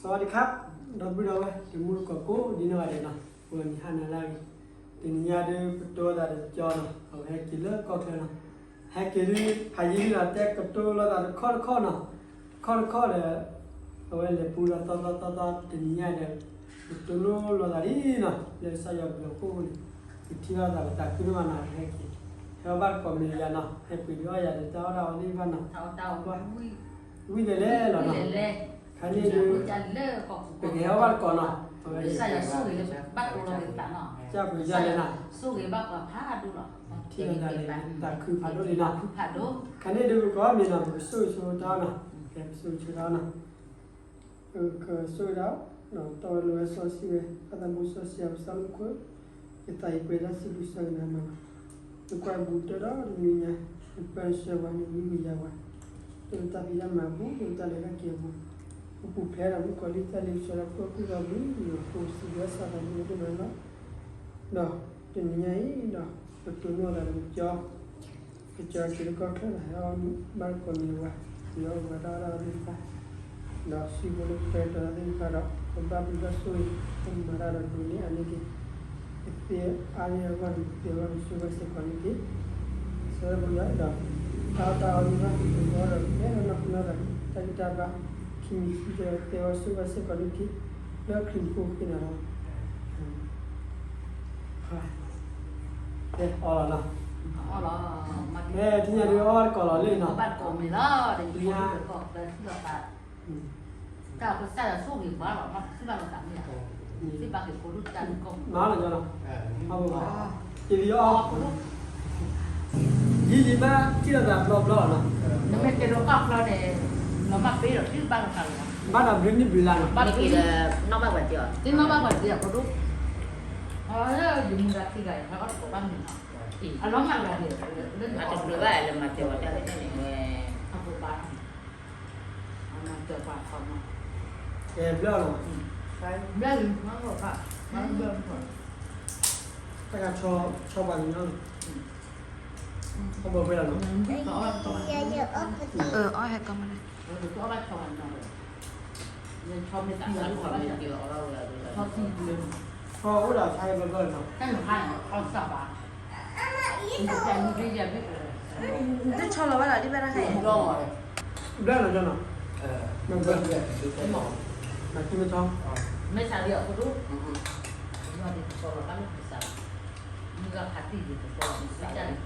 သဝီတခါ ဒီပုၢ်ဒီဝဲၢ် တမူတကိးကိးဒ်နီၢ်ဂၤဒဲးနီၤ, ပှၤနံၤဟါနၤလၢအဂ့ၤ, တနံၤညါဒုး ပတိၤသးဒီးကၠီနီၤ, အဝဲဟဲက့ၤလၢကီၢ်ချၢနီၤ, ဟဲက့ၤဒုး ဖးယံၤလီၤ တဲကတိၤလိာ်သးတခီတခီနီၤ, တခီတခီဒီး အဝဲလဲၤပူၤဒီးသီသီသီသီ တနံၤညါဒီး ကတိၤလိာ်သးလံနီၤ, လၢကစၢ်ယွၤဘျုးအဖှိၣ်အဃိန့ၣ် ပထံၣ်လိာ်သးပသးခုဒိၣ်မးနီၤ, ဟဲက့ၤ ဟဲအီၣ်ဘၣ်တကိးမ့ၢ်ယၤနီၤ, ဟဲပှ့ၤဒုးအီၣ်ယၤဒီးတၢ်အီၣ်တၢ်အီသ့ၣ်တဖၣ်နီၤ, ဝံၤလဲၤလဲၤလီၤနီၤ, ခါန့ၣ်ဒုး ပကဟဲအီၣ်ဘၣ်တကိးနီၤ, ကစၢ်ယွၤဆိၣ်ဂ့ၤလၢဘၣ်ကိးလီၤက့ၤသးနီၤ, ကစၢ်ယွၤဆိၣ်ဂ့ၤဘၣ်ပှၤဖးဒိၣ်လီၤ, ထံၣ်လိာ်သးန့ၣ် သးခုဖးဒိၣ်လံနီၤ, ခါန့ၣ်ဒုး ပကအီၣ်မ့ၤနီၤ ပကဆိၣ်ဂ့ၤဆိၣ်ဝါတၢ်နီၤ, ကဲပဆိၣ်ဂ့ၤဆိၣ်ဝါတၢ်နီၤ ကဆိၣ်ဂ့ၤဒၣ်, ဒီးတီဝဲလိၤဝဲစီဆှံဝဲ ဘၣ်သးမူစီဆှံအပစီမူခိၣ်, ယသးယပှဲၤတၢ်စံးဘျုးစံးဖှိၣ်က့ၤနၤမးနီၤ, နကွၢ်ဘူးတၢ်ဒီးတနံၤညါ, နပၢနဆှၢပှၤ နဝံနံၤယၤပှၤ, လၢနတၢ်ဖံးတၢ်မၤအပူၤ လၢနတၢ်လဲၤတၢ်က့ၤအပူၤ, ပပူၤဖျဲးဒီးမုၣ်ကီၤလံၢ်တၢ်လ့ပစီဒီး ပှၤကူၣ်သီဘျုး ယွၤဖိစံးဘျုးစးသးမုၢ်ဒိၣ်မးလီၤ, ဒီးတနံၤညါအံၤဒီး ပတိၤနီၢ်သးဒီးကၠီ ကစၢ်ယွၤက့ၤလၢကီၢ်ချၢဒီး ဟဲအီၣ်ဘၣ်တကိးမ့ၢ်ဝဲ, ယွၤအိၣ်ဝဲတၢ်အီၣ်တၢ်အီသ့ၣ်တဖၣ်, ဒီးစုဖိလၢပှဲၤဒီးသ့ၣ်တဖၣ်ဒီး ပဘၣ်ဘျုးဘၣ်ဆိၣ်ဂ့ၤ, ပမၤတၢ်ဒီးဒိးန့ၢ်အါန့ၢ်က့ၤ, ကသ့အါန့ၢ်အဂီၢ်န့ၣ် ကသ့အဂီၢ်န့ၣ် ဆိၣ်ဂ့ၤစ့ၢ်ကီးန့ၢ်က့ၤ, ဆၢဖိယွၤဒီး တၢ်အီၣ်တၢ်အီသ့ၣ်တဖၣ် ပကအိၣ်ဒီးကဲထီၣ်နီၢ်ကနီၢ်သး တၢ်ဂံၢ်တၢ်ဘါ, ခံမံၤခံကတၢၢ်သ့အဂီၢ် ဆိၣ်ဂ့ၤစ့ၢ်ကီးန့ၢ်က့ၤ, လၢခရံာ်ဖိဃ့နၤလီၤ. ကဲ အီၣ်လီၤနီၤ, ကဲထံၣ်ညါဒုးအီၣ်တကိးလီၤလံနီၤ, တနံၤညါ, တၢ်ကစၢ်ယွၤဆိၣ်ဂ့ၤပှၤလီၤ ဘၣ်ကစၢ်ဘၣ်လီၤသးမ့ၢ်ဧါ, သ့ၣ်ဘၣ်က့ၤဖိဒိၣ်တၢ်န့ၣ်ကီၢ်မး, မၤလီၤညီနီၤ, က့ၤလီၤအီၣ် ယံၤယံၤမး ထံၣ်လိာ်သးဘျီဘျီနီၤ, နမ့ၢ်တဲလီၤကီၢ်ချၢန့ၣ် လီၤမၢ်ပ့ၤဒီး ထံၣ်ဘၣ်လိာ်သးလီၤ, ဘၣ်ဒီးဘျုးနံၣ်ဘျုးလါနီၤ, ဘၣ်က့ၤဒီး နီၣ်ဘၣ်ပှၤတ့ၢ်အီၤ,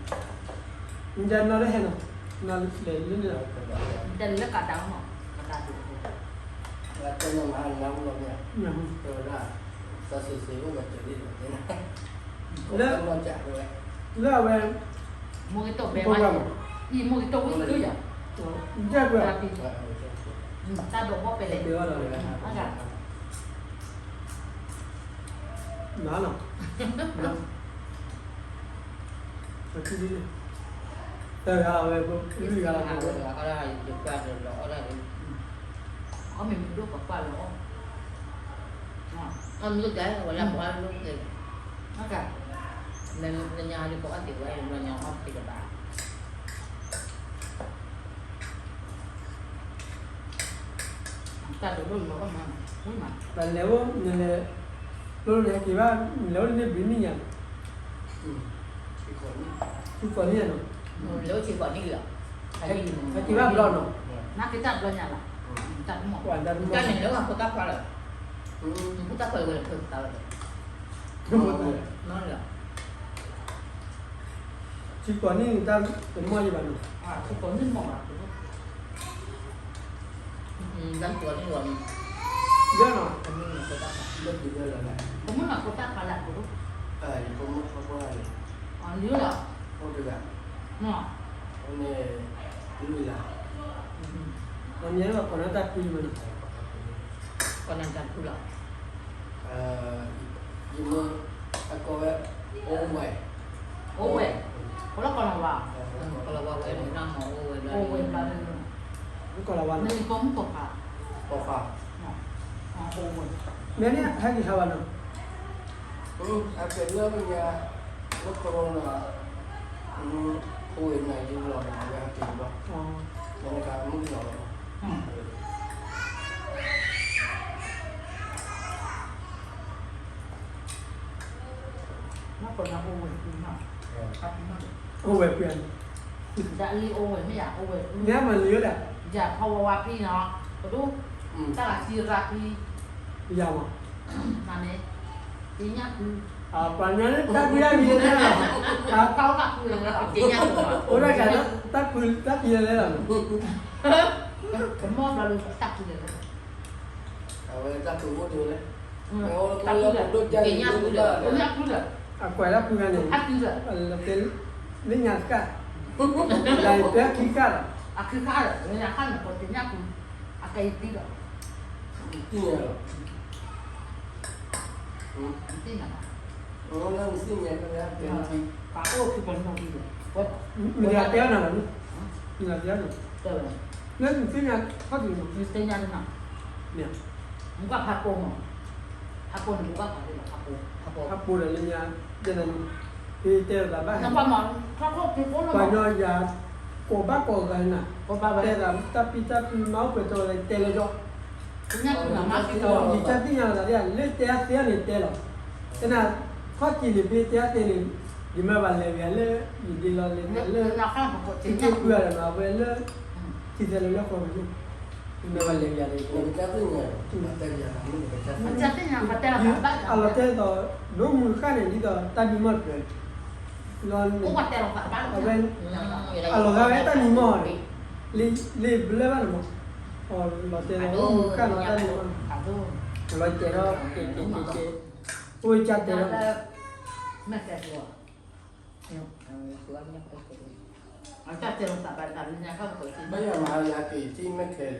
သ့ၣ်နီၣ်ဘၣ်ပှၤတ့ၢ်အီၤဖိဒိၣ်, ယမူဒါထံဂၤအံၤ ဟဲအီၣ်တကိးဘၣ်မ့ၢ်နီၤ, အလီၤမၢ်ဝဲဒၣ်, အတဘျုးဘၣ်လၢမၤစၢၤဝဲတၢ်လၢတၢ်န့ၣ်ဝဲ, အဖိဘၣ် ကဲဘျီလီၤ, ဘျီလီၤ, တၢ်ကဆီပှၤကညီလီၤ, အဘၣ်ဖဲလီၤနီၤ, အီၣ်ဟဲကီမးန့ၣ်, ဆီအိၣ်ဒီးဆါဘျီဘျီနီၤ, တၢ်လီၤဖးန့ၣ်အီၣ်စၢ်ဘၣ်, တဆီလီၤဘၣ်လီၤ ဒ်ဘၣ်တၢ်ခဲအံၤ, ဘျီလီၤညီနီၤ, ဘျီလီၤ, မၤသံမ့ၢ်ထီ, မ့ၢ်ဆါဒံးအဖိဒိၣ်, မ့ၢ်ဂၤဖးတံၢ်ဒံးတဆီလီၤ, မ့ၢ်ဆါဒံး, မ့ၢ်တၢ်နီၢ်လၢဟဲနီၤ, နီၢ်လဲၤလၢန့ၣ်လီၤ, မ့ၢ်တၢ်လၢကးဒၣ်မး, ကးဒၣ်ဒံးအဖိ, လၢ လၢအဝဲ မိၢ်က့ၤတိၢ်ဘဲမး, အံၤမိၢ်က့ၤတိၢ်ဝံၤကယၤ, တၢ်ဒိးဘီၣ်ပဲလဲၣ်, မၤနီၤ, တဂၤဝဲ လွံၢ်ဂၤလီၤ, အီၣ်မ့ၤမ့ၢ်ဒိၣ် ပကွၢ်လၢအီၣ်, အီၣ်မ့ၢ်ဒိၣ်တဲ ဝဲလၢပှၤလိၣ်က့ၤ, နညါလၢပအီၣ်သ့ဝဲ လီၤညီအီၣ်သ့တဘၣ်, တၢ်ဒိးလိၣ်လီၤအီၣ်မး, ပလဲၤအိၣ်နလဲၤ, လိၣ်နဟဲက့ၤဘၣ်, နလဲၤအိၣ်လၢန့ၣ်ဘျုးနံၣ်ညါ, ဆံဃိးနံၣ်နီၤ, လဲၤအိၣ်ဆံဃိးနံၣ်လံ, ဟဲက့ၤဘၣ်ဘျီနီၤ, နက့ၤတၢ်ဘျီညါလီၤ, တၢ်တမီၢ်, တၢ်န့ၣ်လၢအဖိတၢ်ခွါလီၤ, ဖိတၢ်ခွါဝဲလၢဖိတၢ်လီၤ, ဆံဃိးနံၣ်တၢ်တမီၢ်ယံၤဘၣ်နီၤ, ဆံဃိးနံၣ်မီၢ်ဘၣ်, တၢ်တမီၢ်, တၢ်တမီၢ်ဖိတၢ်ခွါလၢအဖိ, ဖိမုၣ်ဖိခွါ, လၢ, န့ၣ်, န့ၣ်လီၤ, ကိးနတၢ်ဖံမးနီၤ, ကိးနတၢ်ဖံလီၤ, ယမ့ၢ်အကိးဝဲ, အိၣ်ဝဲ, အိၣ်ဝဲ, အိၣ်လၢကီၢ်လီၤဝါ, ကီၢ်လီၤဝါဝဲန့ၣ် အိၣ်ဝဲ, အိၣ်ဝဲဘျီ, ကီၢ်လီၤဝါန့ၣ် ပိာ်မုၣ်ပိာ်ခွါ, ပိာ်ခွါ, အိၣ်ဝဲ, မ့ၢ်န့ၣ် ဟဲက့ၤဟးဘၣ်နီၤ, အကဲလၢမ့ၢ်ညါ, လၢကီၢ်လီၤဝါ, အိၣ်ဝဲနၤယုလီၤ မ့ၢ်ဟဲက့ၤဘျီ, မ့ၢ်နကမုၣ်လီၤ, အိၣ်ဝဲၢ်ပှဲၤ, အိၣ်ဝဲၢ်ပှဲၤ, ဒ်လံအိၣ်ဝဲၢ်မ့ၢ်ယၤ အိၣ်ဝဲၢ်ပှဲၤ, နမၤလံၤဝဲဒၣ်, ယၤဖီဝါဝါဖံနီၤ, ပဒိၣ်, တၢ်ဂၤစံရၣ်ဖံ, ယၤမး, နန့ၣ်, က့ညၣ်ဖု, ပှၤညီန့ၣ်တၢ်ဖုတၢ်ဖံလဲၣ်, တၢ်ဖုလဲၣ်, အိၣ်ဒၣ်ကး, တၢ်ဖုတၢ်ဖံလဲၣ်လီၤ, ကမီၣ်ဘျီလၢတၢ်ဖုလဲၣ်လီၤ အဝဲတၢ်ဖုအိၣ်ဒ်လဲၣ်, တၢ်ဖုလဲၣ်, က့ညၣ်ဖုလဲၣ်, က့ညၣ်ဖုလဲၣ်, အကွဲးတၢ်ဖုဂၤန့ၣ်, တၢ်ဖုလဲၣ်, လၢညါဃၣ်, လၢပျၢၤခံဃၣ်လီၤ, အခံဃၣ်လီၤ, လၢညါဃၣ်န့ၣ် ပှၤက့ညၣ်ဖု, အကဲအံၤတံၢ်လီၤ, တံၢ်လီၤ, တံၢ်လီၤ, ပှၤအိၣ်ဖုပှၤနီၢ်ဖုလဲၣ်, မတၤတဲအီၤနၤလီၤ, မတၤတဲအီၤနၤ, လၢနသ့ၣ်ညါခီၣ်ထံးမး, နသ့ၣ်ညါန့ၣ်, မ့ၢ်, မူကဖးပိမး, ဖးပိန့ၣ်မူကဖးဒ်လဲၣ်, ဖးပိဒီးလၢညါ, တဲနၤ, ဖဲတဲလိာ်သးဘၣ်, ပှၤညီယၤ, ကိးဘၣ်ကိးဂၤနၤ, တဲသးတၢ်ပံတၢ်ဖုမၤအိၣ်ပှဲၤတီၤလၢတဲလၢဒီး, ယတၢ်သ့ၣ်ညါလိာ်သးဒ်လဲၣ်, လၢတဲအါသ့အီၤန့ၣ်တဲလီၤ, တဲနၤ, ခီၣ်ထံးန့ၣ် ဖဲတဲအါသ့န့ၣ်, ယမ့ၢ်ဘၣ်လဲၤဝဲလၢ, ယဒ်လီၤလဲၤလၢ, ယက့ၤကွံာ်အီၤဒီးမၤဝဲလၢ, ထံသဲလၢလၢဃီန့ၣ်, ယမ့ၢ်ဘၣ်လဲၤဝဲန့ၣ်, အလီၤတဲသိး, ဒိၣ်မုၢ်ဃၣ်န့ၣ် ဒ်သိးတၢ်မံမီၢ်တဖျၢၣ်, လီၤန့ၣ်, အဝဲ, အလီၤဂာ်ဝဲတၢ်မံမီၢ်န့ၣ်, လ့ၣ်ဘျၢဘၣ်န့ၣ်မး, အလီၤတဲသိးဒိၣ်မုၢ်ဃၣ်န့ၣ်တၢ်မံမီၢ်, လီၤတဲာ်ထီၣ်ကဲကဲကဲကဲ, အိၣ်ကၢ်တဲာ်ထီၣ် ဘၣ်ယၤမၤယၤက့ၤထံမဲၣ်ခဲလီၤ,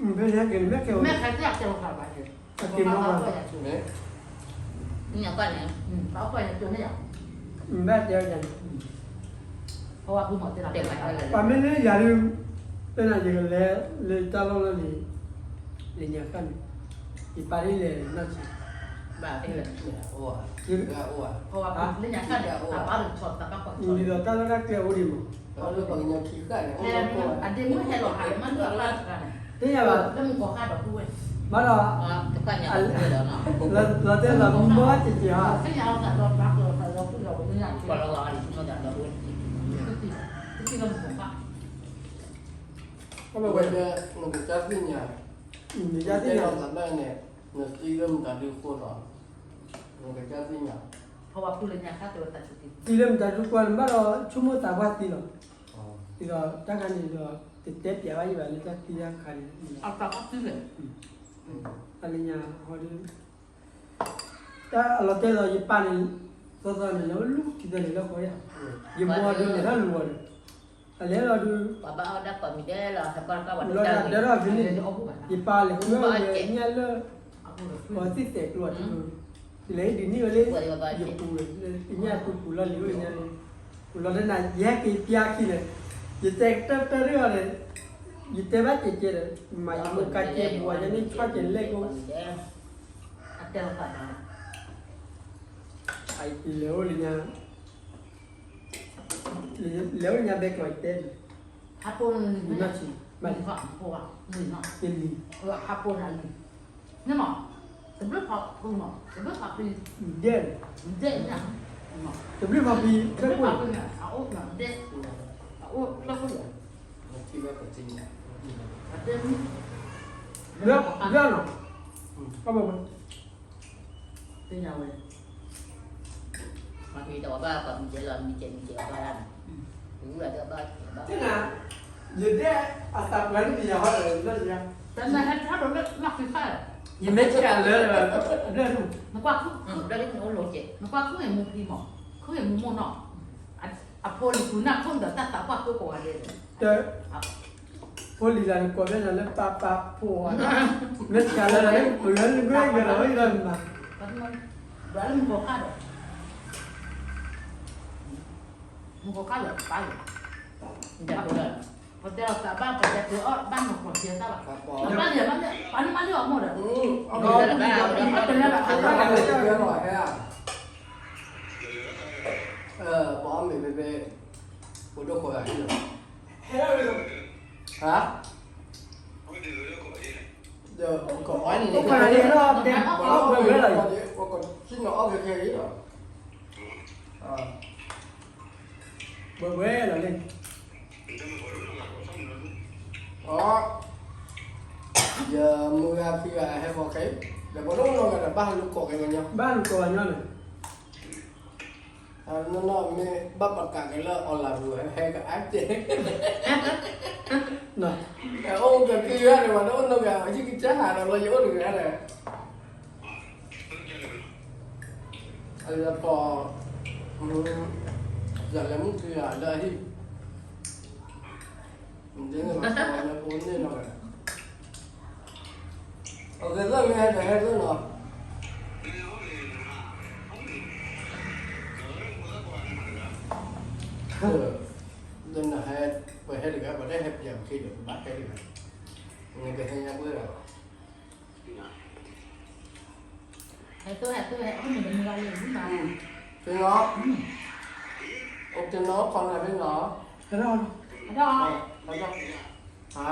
မဲၣ်ခဲ, မဲၣ်ခဲ, အက့ၤမီၢ်ဘၣ်, ဘၣ်တဲအီၤယၤန့ၣ်, ပှၤမ့ၢ်လၢယၤဒုး, ပနၤယကလဲၤလၢတၢ်လီၢ်လၢန့ၣ်, လၢညါဃၣ်န့ၣ်, ယပၢ်ဒ်လဲၣ်နီၢ်ဆံ, ဘၣ်, ဒ်သိးတၢ်လီၢ်တၢ်ကျဲအိၣ်ဒံးမး, သ့ၣ်ညါဘၣ်, လီၤတဲာ်လီၤမံမီၢ်ကဲကဲဧါ, အဝဲဒၣ်, နကစၢ်သ့ၣ်ညါ, နကစၢ်သ့ၣ်ညါ, နသံလၢမတၤဒုးဃိလီၤ, နကစၢ်သ့ၣ်ညါ, သံလၢမတၤဒုးဃိန့ၣ်ဘၣ်ဒီး ဆိကမိၣ်သးပှၢ်သံလီၤ, ဒ်သိးတၢ်ခါန့ၣ်ဒီး တတဲပျးဘၣ်ယဘၣ်လၢတၢ်သံတၢ်ခါန့ၣ်, အလၢညါဟီဒုး တၢ်အလီၤတဲာ်ဒီးယပၢ်န့ၣ်, သီသီန့ၣ် လဲၤအိၣ်လူၤထံသဲန့ၣ်လၢဃီယၤ, ယမိၢ်ဒုးလဲၤထီၣ်လူၤအီၤဒီး, အလဲၤလီၤဒုး, လီၤဒၣ်ဒၢထီၣ်ဖဲန့ၣ်, ယပၢ်လဲၤဃုဝဲညၣ်လၢ, ပှၤသ့ၣ်သဲးကျိအတကျိ, ယလဲၤဒ်န့ၣ်ဝဲလၢ, ယပူၤ, ညၣ်ပူၤပူၤလီၤလံၤဝဲညါန့ၣ်, လီၤဒၣ်နၤ ယဟဲက့ၤပျါခံန့ၣ်, ယတဲတၢ်တၢ်ရ့အီၤန့ၣ်, ယတဲဘၣ်ကဲကဲဒီး, မၤယမိၢ်ကါကဲပူၤအီၤယၤန့ၣ် ဆီၣ်ကဲလဲၣ်ကိ, အတဲလီၤသးဘၣ် လဲၤအိၣ်လၢညါ, လဲၤအိၣ်လၢညါဘဲကျီၤယတဲန့ၣ်, ဟးပိၢ်န့ၣ်, မ့ၢ်, ဟးပိၢ်န့ၣ်လံ, မ့ၢ်မး, တဘျုးဖးဖုမး, တဘျုးဖးဖု, ဒဲၣ်, ဒဲၣ်ညါ, တဘျုးဖးဖု, တဘျုးဖးဖုန့ၣ် အအိၣ်ဒဲၣ်, အအိၣ်လၢခိၣ်ယၤ, ဒဲၣ်, ဒဲၣ်နီၤ, သ့ၣ်ညါဝဲ, မ့ၢ်ဒီးဘၣ်ပှၤမံၤကဲလီၤ မံၤကဲမံၤကဲဘၣ်ဒၣ်န့ၣ်, ဝူလၢဒၣ်ဘၣ်ကဲဘၣ်, ယဒဲၣ်အသးပှၢ်န့ၣ်ယၤဟီဒီးလၢယၤ, တၢ်နဟဲထီၣ်ဒီးလၢမၤဃံသၣ်, ယမ့ၢ်ဆဲးလၢ, နကွၢ်ခုၣ်, နကွၢ်ခုၣ်န့ၣ်မူဖံမး, ခုၣ်န့ၣ်မူမိၢ်နီၢ်, အဖိလံၤပူၤနၢ်ခိၣ်ဒီးတၢ်သးပှၢ်ကိးကိးဂၤဒဲး, တၢ် ဖိလံၤလၢနကိးဖဲနၤလၢပၢ်ပၢ်ဖိအီၤ, မ့ၢ်တၢ်လၢလၢပှၤလၢနဂၢၢ်ဂၢၢ်ဒီးဝဲဒီးနမၤ, ဘၣ်လၢမုၢ်ကီၢ်ခါဒီး, မုၢ်ကီၢ်ခါလၢပၢ်လၢ, ပတဲလီၤသးဘၣ် ပတဲကျၢၤအီၣ်ဘၣ်နီၢ်ကီၢ်စဲသၣ်ဘၣ်, ဘၣ်လၢဘၣ်လၢ ပှၤန့ၣ်မၤဒ်အီၤမိၢ်ဒီး, ပတဲလၢဘၣ် ပှၤမ့ၢ်ဖဲဖဲ, ပဒိၣ်ဃီဂၤဟ့ၣ်လီၤ, ဟါ, ဒီးကီးန့ၣ်လီၤ, ပကီးဆ့ၣ်နီၤအီၣ်ခဲခဲအံၤလီၤ, ဝဲဝဲလီၤန့ၣ်, အိ, ယမုၢ်ဂၤဖံဂၤဟဲဃီခဲအံၤ, ဒီးပှၤတအိၣ်နီတဂၤဒီးဘၣ်ဟးလူၤကိးက့ၤဝဲညီ, ဘၣ်လူၤကိးဝဲညီန့ၣ်, နီၢ်နီၢ်မ့ၢ်ဘၣ်ပကးက့ၤလၢ online ပူၤ ဟဲကအါကဲ, အိၣ်ကသံဝဲန့ၣ် ပှၤတအိၣ်နီတဂၤ ယကစၢ်ဟးဒီးလီၤ ယအိၣ်တဂၤဒီး အလၢပီ, ယလဲၤမုၢ်ထံဂၤလၢအဟံၣ်, ဒ်န့ၣ်ဘၣ်လၢပအိၣ်န့ၣ်နီၤ, အကသၢမ့ၢ်ဟဲဒီးဟဲသၢနီၤ, လၢနဟဲ, ပဟဲတဂၤ ပတဟဲပၠးပခ့ဒီး ပဘၣ်ဟဲတဂၤ, နကဟဲညါပှဲၤဂၤဘၣ်. ဟဲသိဟဲသိဟဲ အိၣ်မုာ်တမုာ်ဘၣ်လၢမုာ်ဘၣ်, သ့ၣ်နီၤ, အိၣ်တနီၤခီနၤသ့ၣ်နီၤ, ဟဲထီၣ်, ဟဲထီၣ်, ဟါ,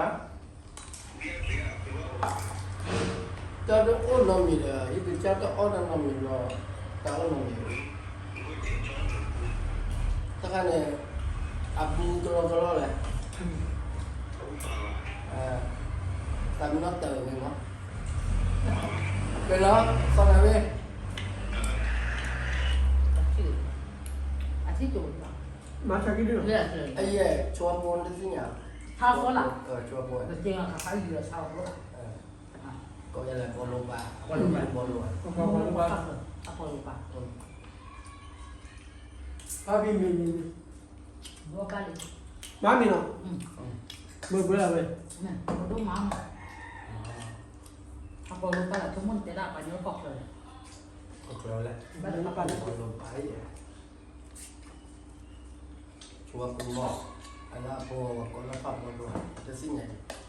တၢ်တအိၣ်နီတမံၤဒီး ဟံၣ်ကစၢ်တအီၣ်တၢ်နီတမံၤဘျီ, တၢ်အိၣ်နီတမံၤ, တခါန့ၣ်, အဘူးကလီကလီလဲၣ်, တၢ်မ့ၢ်နီၢ်တၢ်န့ၣ်နီၤ, ကလီ, ခီနၤဝဲ, မၤဆါကံဒု, အယဲၢ် ဆိဖိတသ့ၣ်ညါ, ဆိဖိ, ဆိဖိ, ကိးယၤလဲၣ် ဘီလိပၢ်, ဘီလိပၢ်,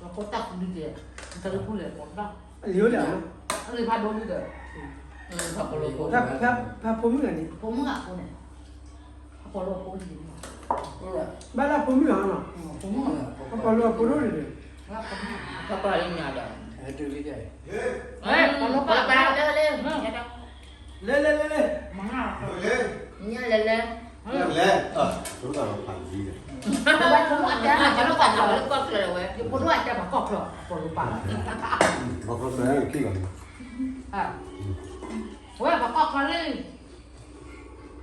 ဘီလိပၢ်, ဖါဘံမ့ၢ်မ့ၢ်, မၤမ့ၢ်နီၤ, မ့ၢ်ဘၣ်ဝဲ, အဘီလိပၢ်လၢ ဆိကမိၣ်တဲဒၣ်ပှၤညီကီၢ်ချၢလဲၣ်, ကီၢ်ချၢလဲၣ်, ဘီလိပၢ်, ဆိဖိ, အလၢအဖိ ကိးလၢဖါဘီလိ, တသ့ၣ်ညါ, တၢ်ဖိဒုးကဲ, တၢ်ဖိလဲၣ်, လံာ်အိၣ်လဲၣ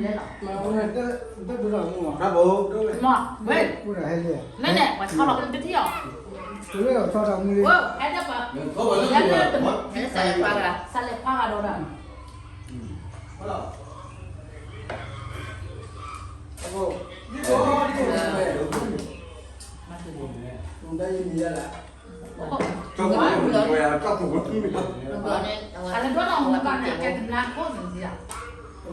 ်, လံာ်ဖးဒိၣ်ဒုးဒီး, ဖါဘီလိဖိ, ဖါဖိမုၣ်ဂၤန့ၣ်, ဖိမုၣ်ဂၤအဖိန့ၣ်, အဘီလိအဖိန့ၣ်, ဘၣ်လၢအဖိမုၣ်ဂၤနီၤ, အဘီလိအဖိဒိၣ်န့ၣ်, ဖါပၢ်လၢညါဒီး, လဲၤလဲၤလဲၤလဲၤ, လဲၤလဲၤလဲၤလဲၤ, လဲၤလဲၤ, လဲၤလဲၤ, ဘၣ်ဖးလံ, ဘၣ်ဖးလံ, ဘၣ်ဖးလံ, ဘၣ်ဖးလံ, ဝဲပှၤ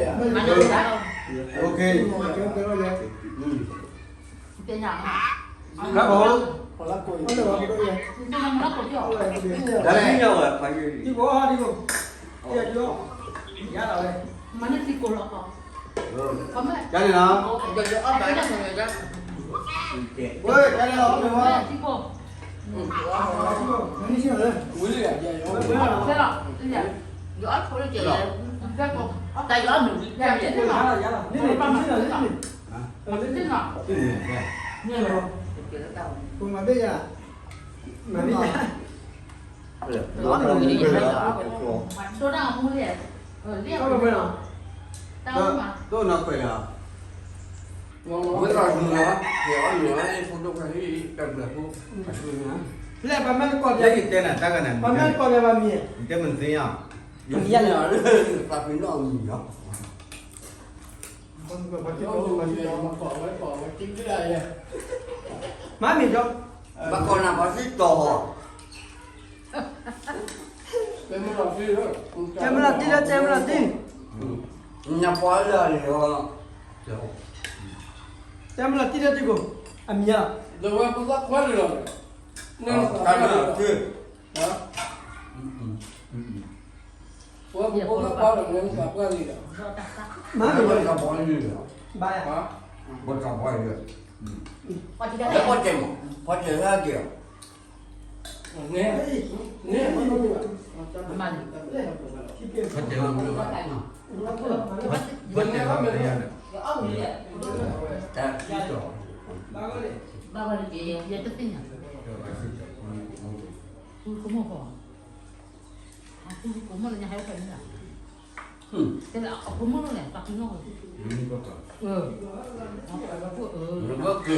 ကီၢ်ချၢ, ဝဲပှၤကီၢ်ချၢလံ, လၢလၢ, ပှၤကီၢ်ချၢလံလီၤ, မ့ၢ်, မ့ၢ်န့ၣ် ပှၤဆီလီၤကနတထံၣ်အီၤ, ဟဲဒၣ်ပှၤ, ဟဲဒၣ်ပှၤ, ဟဲဒၣ်ပှၤ, စးလဲၤခွါဂၤဒီးဒၣ် ဒိၣ်နီၢ်ခွဲးလီၤ, ဝဲသရၣ်မုၣ်လီၤ, ယအီၣ်မ့ၤလီၤ, ဖိဒိၣ်ခွါဟံၣ်တၢ်ဘျုးဖိ, လၢပှၤမ့ၢ်တကိး, ပှၤမ့ၢ်တကိးဘၣ်မံၤ, တဲမ့ၢ်သ့ၣ်ညါ, ယၤန့ၣ်, သးပ့ၤနီၣ်အမံၤလီၤ. မၤမ့ၢ်ဒီး, ဘၣ်ကိးနၤပှၤစံၣ်တီၤ, တဲမလီၤတံၢ်လၢတဲမလီၤတံၢ်, နပှၤလၢအလီၤ, တဲမလီၤတံၢ်လၢတံၢ်ကိး, အမံၤဧါ, ဒီးဝဲဖိသၣ်ခွါလီၤ, နတၢ်မလီၤတံၢ်, ပှၤဖိသၣ်ခွါလီၤ နတၢ်ပှၤလီၤ, မၤမ့ၢ်ဒီး, ဘၣ်ယၤ, ဘၣ်ယၤ, ပှၤတဲမး, ပှၤတဲလၢအကဲ, န့ၣ်, န့ၣ်, မၤလံ, ဘၣ်တဲလီၤမ့ၢ်ဘၣ်, ဘၣ်တဲလီၤမ့ၢ်ယါန့ၣ်, တၢ်ခံတီၤ, ဘၣ်ဝဲန့ၣ်က့ၤ ယတသ့ၣ်ညါ, ကမိၣ်ဃီ, ကမိၣ်လၢညါဟဲအိၣ်ဖဲန့ၣ်လီၤ, တဲလၢအကမိၣ်လီၤန့ၣ် ပှၤကညီ, ကဲ,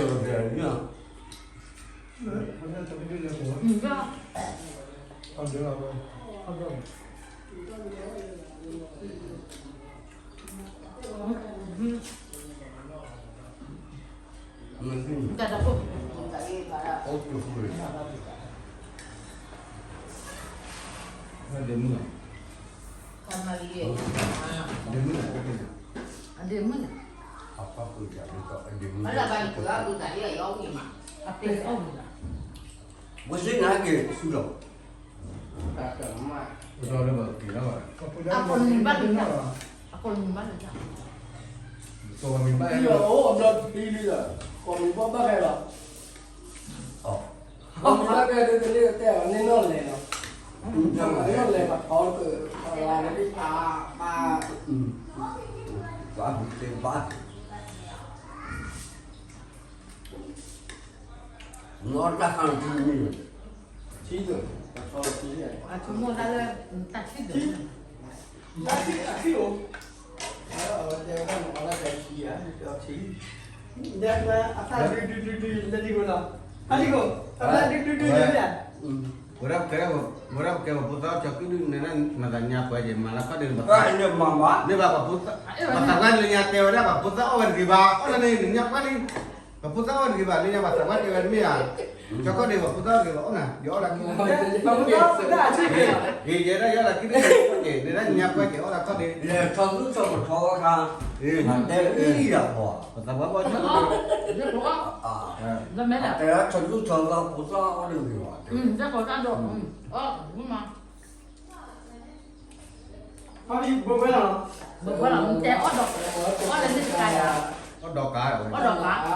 ဝဲသ့ၣ်န့ၣ်က့ၤဆူလီၤ, အကိးမံၤဘၣ်လၢ, အကိးမံၤဘၣ်လၢ, အကိးမံၤဘၣ်လၢ, ကိးမံၤဘၣ်ဘၣ်ခဲလီၤ, ကိးမံၤဘၣ်ခဲလီၤ, န့ၣ်နီၢ်လဲၤလီၤ, နီၢ်လဲၤဘၣ်ထီက, ပှၤလၢပှၤ, ပှၤဘၣ် နီၢ်တၢ်ခါထံမံၤ, ထံ, အဆိကမိၣ်တၢ်လၢ, တၢ်ထံ, တၢ်ထံအိၣ်, အဝဲတဲဝဲဒၣ်န့ၣ် အီၣ်လၢတၢ်ထံဧါ, ထံ, ဒ်, ဒ်ကိလီၤ, ဟါလံကိ, အဝဲဒၣ်ဒုဒုဒုဒုဒု, ဝဲဒၣ်ကဲ, ဝဲဒၣ်ကဲပှၤဖိသၣ်အီၣ်ကၠီကုဒုန့ၣ် နသးညါပှဲၤက့ၤ မၤလၢခီၣ်ဒ့ၣ်န့ၣ် ပသး, မ့ၢ်ဘၣ်ပှၤဖိသၣ်, ပှၤသးပှၢ်လၢညါတဲဝဲဒၣ် ပှၤဖိသၣ်အီၣ်ဝဲတဂ့ၤဘၣ် အီၣ်လၢန့ၣ် နညါပှၢ်လံ, ပှၤဖိသၣ်အီၣ်ဝဲတဂ့ၤဘၣ် လၢညါပှၤသးပှၢ်တဲဝဲတမ့ၢ်ဧါ, ကၠီခီၣ်ဒ့ၣ် ပှၤဖိသၣ်အီၣ်တဂ့ၤဘၣ် အီၣ်နၤ ယအီၣ်လၢခံ, ယဲဒၣ်ယအီၣ်လၢခံန့ၣ် န့ၣ်ဒၣ်ညါပှၢ်က့ၤ အီၣ်လၢခီၣ်ဒ့ၣ်, ထီသူထီကထီခါ, တဲအံၤယၤပှၤ, ပှၤသးပှၢ်ဘၣ်ဆၣ်, တဲထီသူထီသီဖိသၣ်အီၣ်တဂ့ၤဘၣ်, တဲဝဲ ဘၣ်လီၤ, တဲအီၣ်ဒီး, အီၣ်လၢန့ၣ်တခါယၤ, အီၣ်ဒီးကါ, အီၣ်ဒီးကါ, ဒီး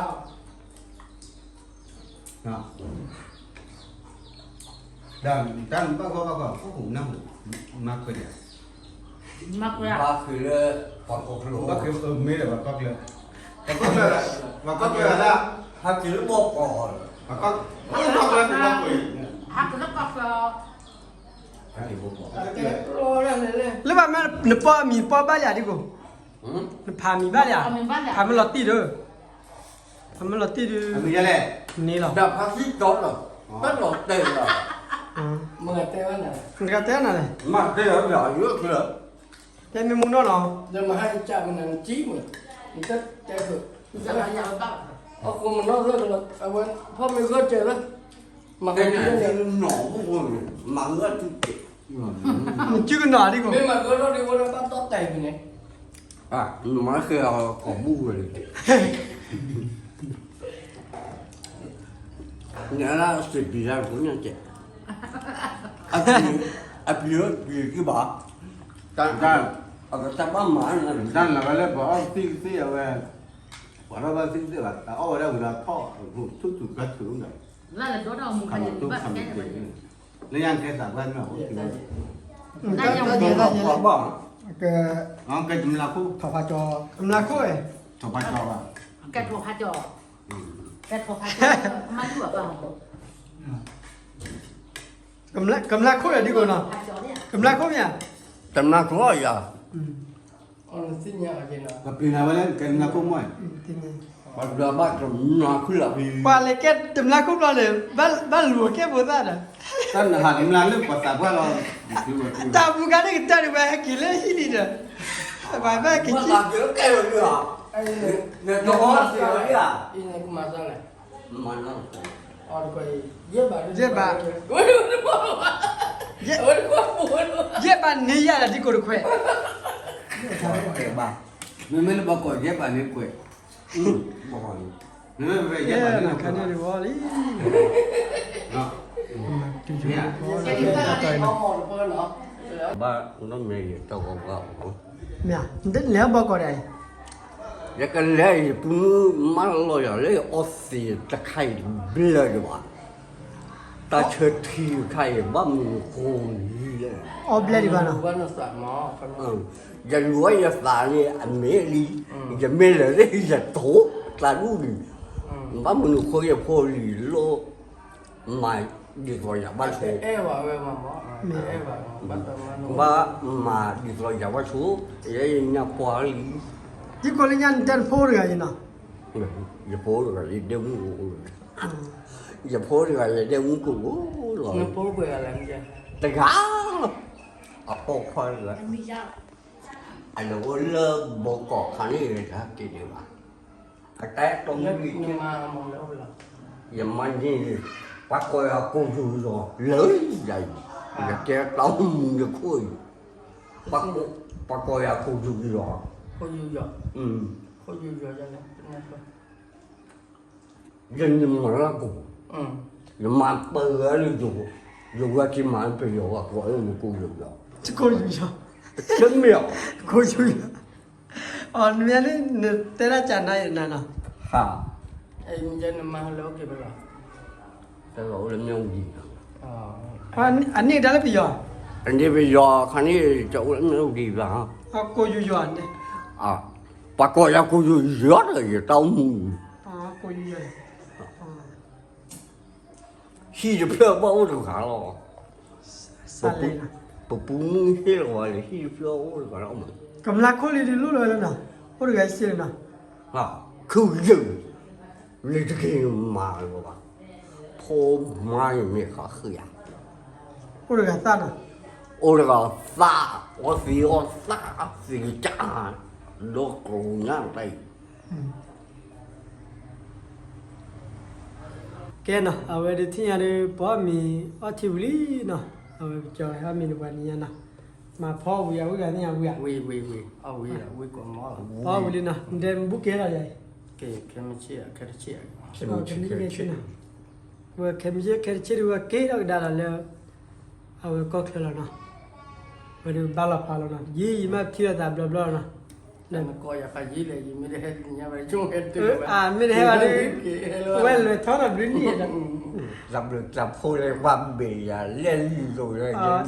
တၢ်ဘၣ်ဂီၢ်ဘၣ်ဂီၢ် ခိၣ်ဟူးနၢ်ဟူး, မၤခွဲးဒၣ်, မၤခွဲး, ဘၣ်ဃ့လၢ, ပှၤကီၢ်ချၢ, ဘၣ်ဃ့မ့ၢ်ဒီးပှၤကီၢ်ချၢ, ပှၤကီၢ်ချၢ, ပှၤကီၢ်ချၢဒၣ်, ဟဲက့ၤလၢဘီၣ်ကီး, ပှၤကီၢ်ချၢ, ဟဲက့ၤလၢကီၢ်ချၢ လၢဘၣ်မ့ၢ်နပီၢ်အမံၤပီၢ်ဘၣ်ယၤဒ်ကိး, နဖးမံၤဘၣ်ယၤ, ဖးမ့ၢ်လီၤတံၢ်ဒီး, ဖးမ့ၢ်လီၤတံၢ်ဒီး, န့ၣ်လီၤ, ဒီးဖးသံတီဒီး, တလီၤတဲာ်လီၤ, နကတဲနၤလဲၣ်, မၤတဲအီၤဒီးယိၣ်ချၢ, တဲမ့ၢ်မူနီၢ်လီၤ, နမၤဟဲကၢ်မနၤနကံမ့ၢ်, နတဲတဲဖုး, အဃိမနီၢ်လၢကလီၤ, အဝဲဖီမ့ၢ်ဂီၢ်စၢၤလၢ မၤဂီၢ်ဒ်န့ၣ်, မၤဂီၢ်ဒ်န့ၣ်, နစုကနီၤဒ်ကိး, မ့ၢ်မၤဂီၢ်ထီၣ်ဒ်ဝဲဒၣ်ဘၣ်တီၢ်တဲာ်ဖဲန့ၣ်, နမၤဃဲၤအီၤကိာ်ဘူၣ်ဝဲန့ၣ်, နလၢစပံးတၢ်ဖိညါကဲ, အပျံၤ, အပျံၤပျံၤကံဘၣ်, တၢ်, အကတၢ်ဘၣ်မၤ, တၢ်လၢဝဲလၢပှၤအီၣ်သံၣ်ကသ့ၣ်အဝဲ, ပှၤထီၣ်ဘၣ်သံၣ်ကသ့ၣ်ဘၣ် တၢ်အီၣ်ဝဲဒၣ်ဝံၤဒီးထီၣ်, ထူၣ်ထူၣ်ကါထူၣ်ဒီး, ခးမၤတူၢ်ခးမၤတ့ၢ်, လၢညါကဲသးပှၢ်န့ၣ်, ကဲတမျးခိၣ်, တမျးခိၣ်, ထီၣ်ဖးကၠီ, ကဲထီၣ်ဖးကၠီ, ကဲထီၣ်ဖးကၠီ, မၤတူၢ်ဘၣ်, ကမျၢၢ်ခိၣ်ဒီးဒ်ကိးနီၤ, ကမျၢၢ်ခိၣ်မ့ၢ်ဧါ, တမျးခိၣ်ယၤ, ကပျံၤနၤဝဲလၢကဲတမျးခိၣ်မ့ၢ်, ပှၤဘျးဘၣ်တမျးခိၣ်လီၤ, ပှၤလဲၤကဲတမျးခိၣ်ဘျီန့ၣ်, ဘၣ်လူၤကဲဖိသၣ်ဒီး, တၢ်နဟးတမျးလၢပှၤသးပှၢ်လီၤ, တၢ်ပူၤကါန့ၣ်ကတၢၢ်န့ၣ် ပှၤဟဲက့ၤလၢဟံၣ်လံဒီး, ပှၤဘၣ်က့ၤ, ယဲၢ်ဘၣ်, ယဲၢ်ဘၣ်န့ၢ်ယၤဒီးဒ်ကိးတခွဲး, မ့မ့ၢ်လၢဘီကီးယဲၢ်ဘၣ်န့ၢ်ခွဲး, ဘၣ်နီၢ်မဲာ်ယတၢ်ဂီၤဂီၤ, မ့ၢ်, လဲၤဘီကီးဒၣ်အံၤ, ယကလဲၤအံၤ ပမ့ၢ်မၢလီၤယၤလၢယအီသံးတခါအံၤတဘျီဒံးဘၣ်, တၢ်ဆၢထံတခါအံၤ ဘၣ်မနုၤဃိလံလဲၣ်, အီၣ်ဘျဲၣ်ဒံးဘၣ်နီၤ, ယလူၤဝဲယသးန့ၣ် အမ့ၢ်လံ, ယမ့ၢ်လၢာ်လၢယတိၤသးဒူၣ်လံ, ဘၣ်မနုၤဃိယဖိလံၤလိၣ် မၤဒ်သိးယၤဘၣ်ဆိ, ဘၣ်မၤဒ်သိးယၤဘၣ်ဆိ, ယဲယညါပှၢ်လံ, ယကိးလၢညါနတဲနဖိတဂၤအံၤနီၤ, ယဖိတဂၤယဒဲမုၢ်ကအိၣ်လၢၤ, ယဖိတဂၤယဒဲမုၢ်ကအိၣ်လီၤ, တဂၤလီၤ, အပိာ်ခွါတဂၤ, အလဲၤအိၣ်လၢဘီကီးခါန့ၣ် တဟဲက့ၤဒံးဘၣ်, အတၢ်အဲၣ်တီမုၣ်လံ, ယမါန့ၣ်, ပှၤကိးယၤကိးယိၤယီၤလၢယၤအံၤ, ယကဲတၢ်အိၣ်မူယခိၣ်အံၤ, ပှၤကိးယၤကိးယိၤယီၤ, ယန့ၣ်မၤလၢကိး, ယမၤပၢၤဝဲလၢယိၤ, ယဝဲက့ၤမၤလၢပယီၤဝဲ ကိးလၢနကိးယိၤယီၤ, တမ့ၢ်, ကိးယိၤယီၤ, အန့ၣ် နတဲဒၣ်ကနၤယနၤနီၤ, ဟါ, တအိၣ်လၢမ့ၢ်ဝံၤ, အန့ၣ်တၢ်လၢပယီၤ, အန့ၣ်ပယီၤခါန့ၣ် တအိၣ်လၢမ့ၢ်ဝံၤဘၣ်, ကိးယိၤယီၤန့ၣ်, ပှၤကိးယၤကိးယိၤယီၤဒီး ယတၢ်အိၣ်မူအံၤ, ကိးယိၤယီၤ ဟံၣ်တဖျၢၣ်ဘၣ်အိၣ်တဂၤလီၤ, ပပူမုၢ်ဟ့ၣ်လီၤဝဲလၢဟံၣ်တဖျၢၣ်အိၣ်တဂၤလီၤ, ကမျၢၢ်ခိၣ်လံၤဒုးလိၣ်လီၤဝဲလၢနီၤ, အိၣ်တဂၤစ့ၢ်နီၤ, ခုၣ်ယုၢ်, လံတက့ၤမၤလီၤဘၣ်, ဖိမါယမ့ၢ်ဃးဃုာ်ယၤ, အိၣ်တဂၤသၣ်နီၤ, အိၣ်တဂၤသၣ်, အီသံးအီသၣ်, သံးကစၢ်, ဒီးကရူၢ်ညါတၢ်အံၤ ကဲနီၤ, အဝဲဒၣ်ထံၣ်ညါဒီး ပအီၣ်မ့ၤအီထံဝံၤလံနီၤ, အဝဲကၠီဟဲအီၣ်မ့ၤတပှၤနံၤညါနီၤ, မၤဖီဝံၤအဝံၤဂၤသ့ၣ်ညါဝံၤဧါ, ဝံၤဝံၤဝံၤ အီၣ်ဝံၤဝံၤကိးမီၤလီၤ, ဖီဝံၤလံနီၤ, နတဲမ့ၢ်ဘူၣ်ကဲထီၣ်ယၤအံၤ, ခဲမုၢ်ဆ့ၣ်, ခဲမုၢ်ဆ့ၣ်, ဝဲခဲမုၢ်ဆ့ၣ်ခဲတဆ့ဒုး ဝဲက့ၤထီၣ်ကဒါလီၤလၢ အဝဲကီၢ်ချၢလီၤနီၤ, ဝဲဒုးဘၣ်လီၤဖးလီၤနီၤ, ယံာ်ယံာ်မးထံၣ်လိာ်သးဘျီဘျီလီၤနီၤ, မ့ၢ်တဟဲဘၣ်ဒီး ဝဲလဲၤထီၣ်ဒီးဘျုးနံၣ်ဒီး တၢ်ဘျုးတၢ်ဖှိၣ်လၢပှၤဘ့ၣ်ယၤလဲၣ်လံလိာ်လၢ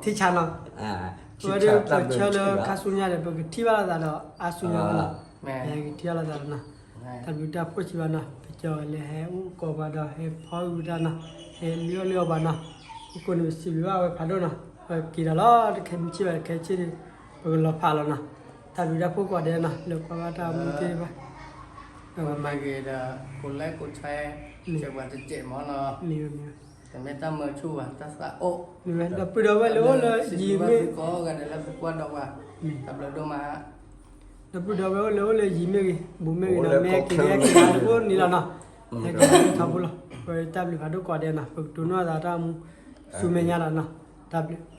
ထံဆါနီၤ, ဝဲဒၣ်ပဆၢလၢခါဆူညါဒီး ပကထံၣ်ဘၣ်လိာ်သးဒီးအါဆူညါဝဲနီၤ, ပကထံၣ်ဘၣ်လိာ်သးနီၤ, တၢ်ဘျုးတၢ်ဖှိၣ်စံးဘၣ်နီၤ, ပကၠီၤလဲၤဟဲအူကီးပှၤဒီး ဟဲဖီအူတၢ်နီၤ, ဟဲလံအီၣ်လံအီပှၤနီၤ, အဃိန့ၣ် ပစံးဘျုးဘၣ်ဝဲဖးဒိၣ်နီၤ, ပက့ၤဒီးလီၤ တခဲမုၢ်ဆ့ၣ်ဘၣ် တခဲဆ့ၣ်ဒီး ပကလီၤဖးလီၤနီၤ, တၢ်ဘျုးတၢ်ဖှိၣ်ကိးဂၤဒဲးနီၤ လၢကွၢ်ဘၣ်တၢ်အိၣ်မူသ့ၣ်တဖၣ်, မ့ၢ်ဂ့ၤဒီး ကိးလဲၣ်ကိးဆဲး စဲးပှၤတစဲးမီၤနီၤ, မ့ၢ်ဝဲမ့ၢ်ဝဲ တမ့ၢ်တၢ်မၢဆူၣ်ဘၣ် တၢ်သးအိၣ်, ဒီပုၢ်ဒီဝဲၢ်လၢအိၣ်လၢယံၤမ့ၢ်ဂ့ၤ, ကိးဂၤဒဲးလၢပကွၢ်ဒီးပှၤ, တၢ်ဘျုးဒိၣ်မး, ဒီပုၢ်ဒီဝဲၢ်အိၣ်လၢအိၣ်လၢယံၤမ့ၢ်ဂ့ၤ ဘူးမ့ၢ်ဂ့ၤနီၤ မ့ၢ်ဟဲက့ၤဟဲက့ၤထီဘိန့ၣ်လီၤနီၤ, ဟဲက့ၤထီဘိလီၤ, ပတၢ်ဘျုးဖးဒိၣ်ကိးဂၤဒဲးနီၤ ပကတိၤနီၣ်သးတၢ်အိၣ်မူ ဆူမဲာ်ညါလီၤနီၤ, တၢ်ဘျုး